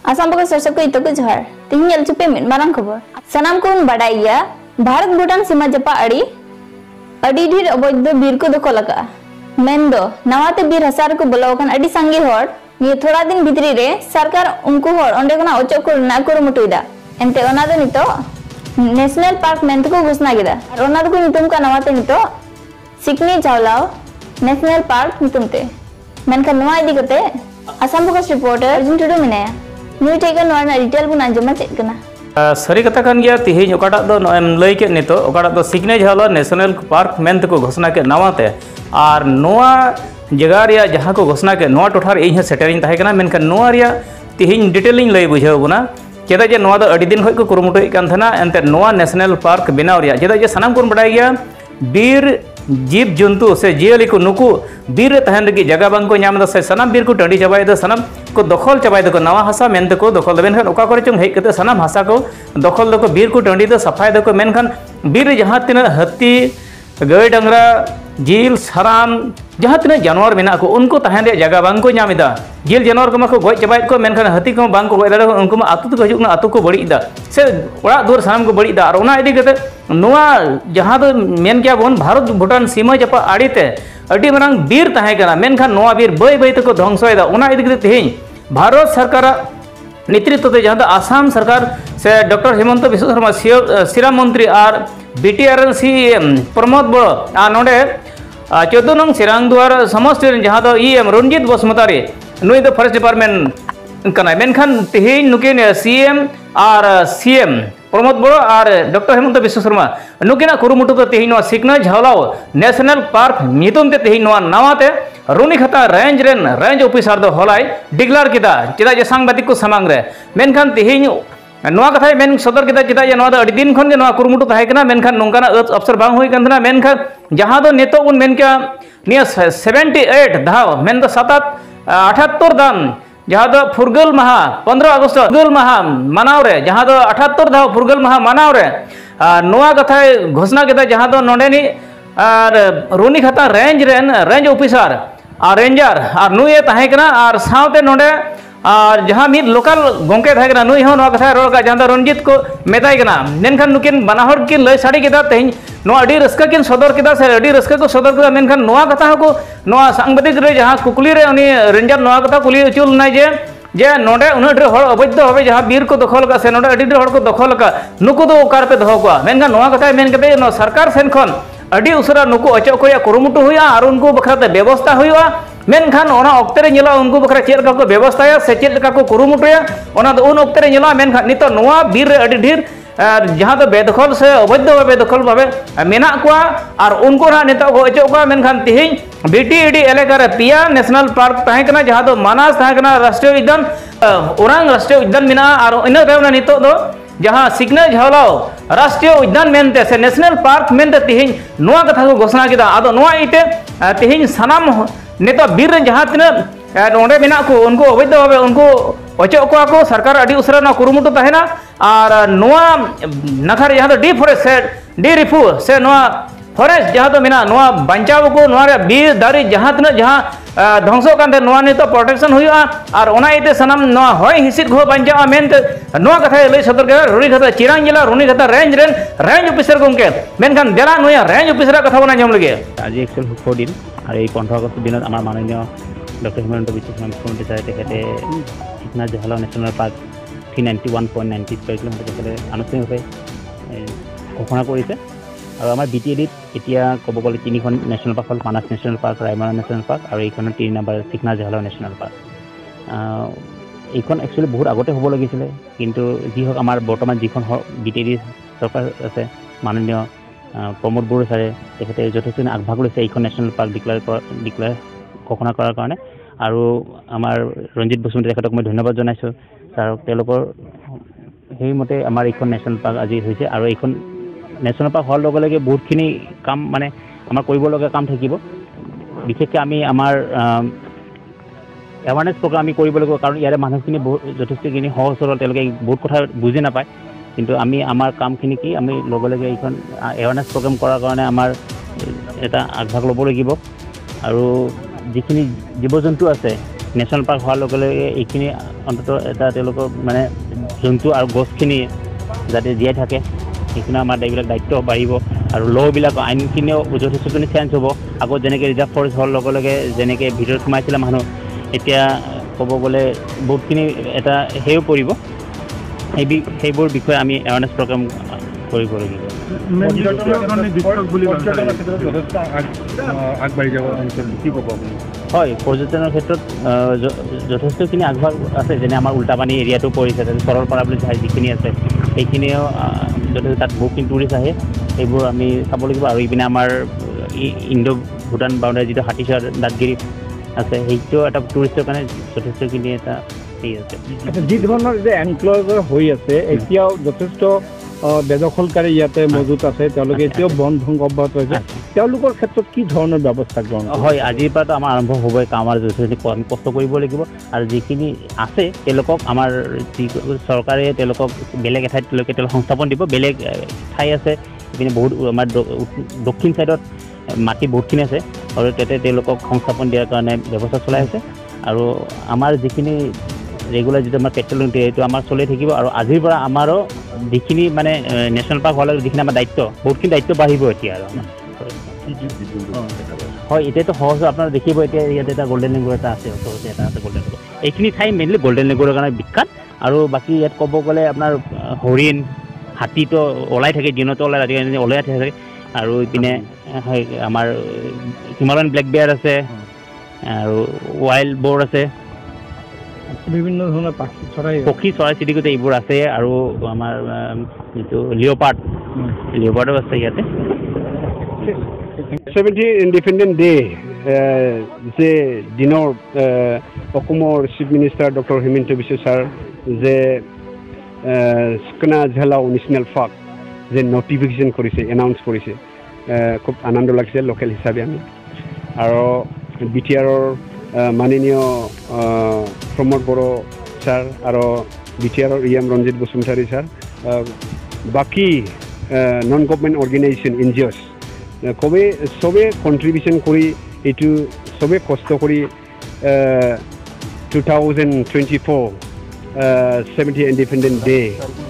आसाम बगल दर्शक को इतो को जोहार तिहिन नेल चुपे मिट मारांग खबर सनाम को बड़ाई गया भारत भूटान सीमा जपा अड़ी अड़ी ढेर अवैध बीर को दखल लगा मेंदो नवाते बीर हसार को बोलावकन अड़ी संगे होड़ ये थोड़ा दिन भीतरी रे सरकार उनको होड़ ओंडे कोना ओचो को ना कुरुमुटुइदा एनते ओना दो नितो नेशनल पार्क मेंते को घोषणा केदा और ओना दो को नितुम का नवाते नितो सिकनी झावलाव नेशनल पार्क नितुमते मेनखान नोआ इदी कते आसाम फोकस रिपोर्टर अर्जुन टुडू मेनाया नुई ठेका नोआ रना डिटेल बुन आंजमा चेद कना। सरी कथा कान गया तिहिन ओकाटाक दो नोएम लई के नितो ओकाटाक दो सिकनी झावलाव नेशनल पार्क मेनते को घोषणा के नवाते और नोआ जगह रिया जहाँ को घोषणा के नोआ टोठा रे इह सेटरिंग ताहे कना मेनखान नोआ रिया तिहिन डिटेलिंग लई बुझाव बना चेदा जे नोआ दो अडी दिन खय को कुरुमुटुई कान थाना एनते नोआ नेशनल पार्क बनाव रिया चेदा जे सानाम कोन बडाई गया बीर जीव जंतु से जियली को नुकु बीर रे तहन लगी जगह बांग को नाम दा से सानाम बीर को टंडी चाबाय दा सानाम को दखल चाबाय दा को नवा हासा मेनते को दखल दा मेनखान ओका करे चोंग हेज कते सानाम हासा को दखल दा को बीर को टंडी दा सफाय दा को मेनखान बीर रे जहाँ तिना हाथी गई डंगरा जील साराम जहाँ तिना जानवर मेना को उनको तहन रे जगह बांग को नाम दा जील जानवर को माको गज चाबाय को मेनखान हाथी को बांग को गज दाड़े उनको मा आतु को हजुक ना आतु को बड़ी दा से ओड़ा दुआर सानाम को बड़ी दा और ओना इदी कते नोआ जहाँ दो मेन किया बोन भारत भूटान सीमा जपा आड़ी ते अडी मारांग बीर तहे कना मेनखान नोआ बीर बई बई तको ध्वंसयदा ओना इदी कते तेहें भारत सरकार नेतृत्व ते जहाँ दो आसाम सरकार से डॉक्टर हिमंत बिश्व शर्मा सिरा मंत्री और बीटीआर सी प्रमोद बड़ो और नोडे 14 नंग सिरांगदुआर समष्टि जहाँ दो ई एम रंजित बसुमतारी नुई दो फॉरेस्ट डिपार्टमेंट कना मेनखान तेहें नुकिन सी एम और सी एम प्रमोद बड़ो और डॉक्टर हेमंत बिश्व शर्मा नुकिना कुरुमुटु तो तेहें नोआ सिकना झावलाव नेशनल पार्क नितुम ते तेहें नोआ नवाते रुनीखाता रेंज रेन रेंज ऑफिसर दो हलाय डिक्लेयर केदा चेदा जे सांबादिक को सामांग रे मेनखान तेहें नोआ कथाय मेन सदर केदा चेदा जे नोआ दो अडी दिन खन गे नोआ कुरुमुटु ताहे कना मेनखान नोंकाना अच अफसर बांग हुई कान थाना मेनखान जहाँ दो नेतो उन मेन क्या निया 78 धाव मेन दो 78 दाम जहाँ दो फुरगल माहा 15 अगस्त फुरगल माहा मनाव रे जहाँ दो 78 धाव फुरगल माहा मनाव रे नोआ कथाय घोषणा केदा जहाँ दो नोंडेनी और रुनीखाता रेंज रेन रेंज ऑफिसर और रेंजर और नुये ताहे कना और सावते नोंडे और जहाँ मिद लोकल गोंके ताहे कना नुई हों नोआ कथा रोड़ का जहाँ दो रंजित को मेताय कना मेनखान नुकिन बाना हड़ किन लय साड़ी केदा तेहें नोआ अडी रस्का किन सदर केदा से अडी रस्का को सदर केदा मेनखान नोआ कथा को नोआ सांबादिक रे जहाँ कुकली रे उनी रेंजर नोआ कथा कुली उचुल ना जे जे नोडे उना ढेर हड़ अवैध भावे जहाँ बीर को दखल का से नोडे अडी ढेर हड़ को दखल का नुकु दो ओकार पे दहो कोआ मेनखान नोआ कथा मेन कते नो सरकार सेन खन अडी उसरा नुकु अचो को या कुरुमुटु हुया और उनको बखरा ते व्यवस्था हुया मेनखान ओना ओक्ते रे नेला उनको बखरा चेद लेका को व्यवस्थाया से चेद लेका को कुरुमुटुया ओना दो उन ओक्ते रे नेला मेनखान नितो नोआ बीर रे अडी ढेर जहाँ दो बेदखल से अवैध बेदखल भावे मेना कोआ और उनको ना नेता को अचो कोआ मेनखान तिहिं बीटीएडी एलाका रे पिया नेशनल पार्क ताहे कना जहाँ दो मानास ताहे कना राष्ट्रीय उद्यान ओरांग राष्ट्रीय उद्यान मेना और इना तायम नितो दो जहाँ सिकना झावलाव राष्ट्रीय उद्यान मेनते से नेशनल पार्क मेनते तिहिं नोआ कथा को घोषणा केदा आदो नोआ इते तिहिं सानाम नेता बीर रे जहाँ तिना नोडे मेना को उनको अवैध भावे उनको अचो कोआ को सरकार अडी उसरा ना कुरुमुटु ताहेना और नोआ नखर जहाँ दो डी फॉरेस्ट से डी रिफू से नोआ फॉरेस्ट जहाँ दो मेना नोआ बंचाव को नोआ रे बीर दारी जहाँ तिना जहाँ ध्वंसो कान ते नोआ नितो प्रोटेक्शन हुआ और ओना इते सानाम नोआ होय हिसिद को बंचाव मेनते नोआ कथा लई सदर के रुनीखाता चिरांग जिला रुनीखाता रेंज रेन रेंज ऑफिसर गोमके मेनखान देला नोया रेंज ऑफिसर कथा बना जम लगे আজি একচুৱেল সুখৰ দিন আৰু এই 15 আগষ্ট দিনত আমাৰ মাননীয় ডক্টৰ হিমন্ত বিশ্ব শৰ্মা মুখ্যমন্ত্ৰী ছাৰে তেখেতে Sikhna Jwhwlao national park 391.90 square kilometre তেখেতে আনুষ্ঠানিকভাৱে ঘোষণা কৰিছে। আৰু আমাৰ বি টি এ ডিত এতিয়া ক'ব গ'লে তিনিখন নেশ্যনেল পাৰ্ক হ'ল Manas national park, Raimona national park আৰু এইখনৰ 3 নম্বৰ চিকনা জহলাও নেশ্যনেল পাৰ্ক। এইখন একচুৱেলি বহুত আগতে হ'ব লাগিছিলে, কিন্তু যি হওক আমাৰ বৰ্তমান যিখন বি টি এ ডি চৰকাৰ আছে মাননীয় প্ৰমোদ বড়ো ছাৰে তেখেতে যথেষ্টখিনি আগভাগ লৈছে এইখন নেশ্যনেল পাৰ্ক ডিক্লেয়াৰ ঘোষণা কৰাৰ কাৰণে। আৰু আমাৰ ৰঞ্জিত বসুমতাৰী তেখেতক মই ধন্যবাদ জনাইছোঁ ছাৰক, তেওঁলোকৰ সেইমতে আমাৰ এইখন নেশ্যনেল পাৰ্ক আজি হৈছে। আৰু এইখন নেশ্যনেল পাৰ্ক হোৱাৰ লগে লগে বহুতখিনি কাম মানে আমাৰ কৰিবলগীয়া কাম থাকিব। বিশেষকৈ আমি আমাৰ এৱাৰনেছ প্ৰগ্ৰাম আমি কৰিব লাগিব, কাৰণ ইয়াৰে মানুহখিনি বহুত যথেষ্টখিনি সহজ সৰল, তেওঁলোকে বহুত কথা বুজি নাপায়। কিন্তু আমি আমাৰ কামখিনি কি আমি লগে লগে এইখন এৱাৰনেছ প্ৰগ্ৰাম কৰাৰ কাৰণে আমাৰ এটা আগভাগ ল'ব লাগিব। আৰু যিখিনি জীৱ জন্তু আছে নেশ্যনেল পাৰ্ক হোৱাৰ লগে লগে এইখিনি অন্ততঃ এটা তেওঁলোকৰ মানে জন্তু আৰু গছখিনি যাতে জীয়াই থাকে, সেইখিনি আমাৰ এইবিলাক দায়িত্ব বাঢ়িব। আৰু ল'বিলাক আইনখিনিও যথেষ্টখিনি চেঞ্জ হ'ব। আগত যেনেকৈ ৰিজাৰ্ভ ফৰেষ্ট হোৱাৰ লগে লগে যেনেকৈ ভিতৰত সোমাইছিলে মানুহ, এতিয়া ক'ব গ'লে বহুতখিনি এটা সেও পৰিব। সেইবোৰ বিষয়ে আমি এৱাৰনেছ প্ৰগ্ৰাম কৰিব লাগিব। হয়, পৰ্যটনৰ ক্ষেত্ৰত যথেষ্টখিনি আগভাগ আছে। যেনে আমাৰ উল্টাপানী এৰিয়াটো পৰিছে, চৰলপাৰা বুলি ঠাই যিখিনি আছে সেইখিনিও যথেষ্ট, তাত বহুতখিনি টুৰিষ্ট আহে, সেইবোৰ আমি চাব লাগিব। আৰু ইপিনে আমাৰ ইণ্ডো ভূটান বাউণ্ডাৰী যিটো হাতীচোৱা দাঁতগিৰি আছে, সেইটো এটা টুৰিষ্টৰ কাৰণে যথেষ্টখিনি এটা হেৰি আছে। যি ধৰণৰ যে এনক্লজাৰ হৈ আছে, এতিয়াও যথেষ্ট বেদখলকাৰী ইয়াতে মজুত আছে, তেওঁলোকে এতিয়াও বন ধ্বংস অব্যাহত হৈছে, তেওঁলোকৰ ক্ষেত্ৰত কি ধৰণৰ ব্যৱস্থা গ্ৰহণ? হয়, আজিৰ পৰাতো আমাৰ আৰম্ভ হ'বই কাম, আৰু যথেষ্ট আমি কষ্ট কৰিব লাগিব। আৰু যিখিনি আছে তেওঁলোকক আমাৰ যি চৰকাৰে তেওঁলোকক বেলেগ এঠাইত তেওঁলোকে তেওঁলোক সংস্থাপন দিব। বেলেগ ঠাই আছে ইপিনে বহুত, আমাৰ দক্ষিণ ছাইডত মাটি বহুতখিনি আছে, আৰু তাতে তেওঁলোকক সংস্থাপন দিয়াৰ কাৰণে ব্যৱস্থা চলাই আছে। আৰু আমাৰ যিখিনি ৰেগুলাৰ যিটো আমাৰ পেট্ৰলিং, সেইটো আমাৰ চলি থাকিব। আৰু আজিৰ পৰা আমাৰো যিখিনি মানে নেশ্যনেল পাৰ্ক হোৱাৰ লগে যিখিনি আমাৰ দায়িত্ব, বহুতখিনি দায়িত্ব বাঢ়িব এতিয়া। আৰু আমাৰ হয়, এতিয়াতো সহজ আপোনাৰ দেখিব, এতিয়া ইয়াতে এটা গল্ডেন লেংগুৰ এটা আছে, ওচৰতে এটা আছে গল্ডেন লেংগুৰ। এইখিনি ঠাই মেইনলি গল্ডেন লেংগুৰৰ কাৰণে বিখ্যাত। আৰু বাকী ইয়াত ক'ব গ'লে আপোনাৰ হৰিণ, হাতীটো ওলাই থাকে, দিনতো ওলাই, ৰাতি ওলাই থাকে। আৰু ইপিনে হয় আমাৰ হিমালয়ান ব্লেক বেয়াৰ আছে, আৰু ৱাইল্ড ব'ৰ আছে, বিভিন্ন ধৰণৰ পক্ষী চৰাই চিৰিকটি এইবোৰ আছে। আৰু আমাৰ যিটো লিঅ'পাৰ্ট, লিঅ'পাৰ্টো আছে ইয়াতে। 70 ইণ্ডিপেণ্ডেণ্ট ডে যে দিনৰ অসমৰ chief minister doctor Himanta Biswa sir যে চিকনা ঝালাও নেশ্যনেল পাৰ্ক যে নটিফিকেশ্যন কৰিছে, এনাউন্স কৰিছে, খুব আনন্দ লাগিছে লোকেল হিচাপে আমি। আৰু বি টি আৰৰ মাননীয় প্ৰমোদ বড়ো ছাৰ আৰু বি টি আৰৰ E M Ranjit Basumatary sir, বাকী non government organisation N G Os কবে চবে কণ্ট্ৰিবিউশ্যন কৰি এইটো চবে কষ্ট কৰি 2024 70 ইণ্ডিপেণ্ডেণ্ট ডে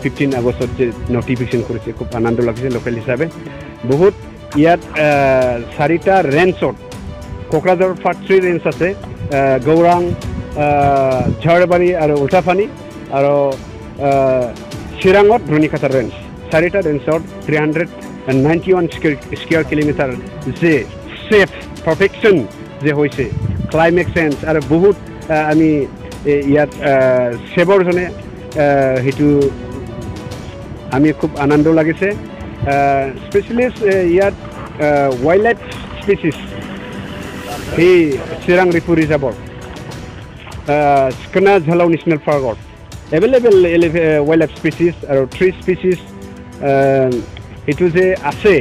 15 আগষ্টত যে নটিফিকেশ্যন কৰিছে, খুব আনন্দ লাগিছে লোকেল হিচাপে। বহুত ইয়াত চাৰিটা ৰেঞ্জত, কোকৰাঝাৰৰ ফাৰ্ষ্ট থ্ৰী ৰেঞ্জ আছে, গৌৰাং, ঝাৰবাৰী আৰু উল্টাপানী, আৰু চিৰাঙত ৰুণিখাতা ৰেঞ্জ, চাৰিটা ৰেঞ্জত 391 স্কুৱেৰ কিলোমিটাৰ যে ছেফ প্ৰটেকশ্যন যে হৈছে, ক্লাইমেট চেঞ্জ আৰু বহুত আমি ইয়াত ছেভৰ জনে সেইটো আমি খুব আনন্দ লাগিছে। স্পেচিয়েলিষ্ট ইয়াত ৱাইল্ড লাইফ স্পেচিছ সেই চিৰাং ৰিপু ৰিজাৰ্ভৰ চিকনা ঝালাও নেশ্যনেল পাৰ্কত এভেইলেবল ৱাইল্ড লাইফ স্পেচিছ আৰু ট্ৰি স্পেচিছ সেইটো যে আছে,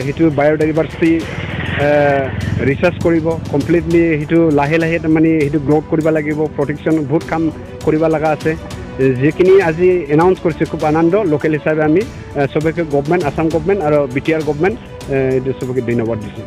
সেইটো বায়'ডাইভাৰ্চিটি ৰিচাৰ্চ কৰিব কমপ্লিটলি, সেইটো লাহে লাহে তাৰমানে সেইটো গ্ৰ'থ কৰিব লাগিব, প্ৰটেকশ্যন বহুত কাম কৰিব লগা আছে। যিখিনি আজি এনাউন্স কৰিছে খুব আনন্দ লোকেল হিচাপে আমি চবকে গভমেণ্ট, আছাম গভমেণ্ট আৰু বি টি আৰ গভমেণ্ট এইটো চবকে ধন্যবাদ দিছোঁ।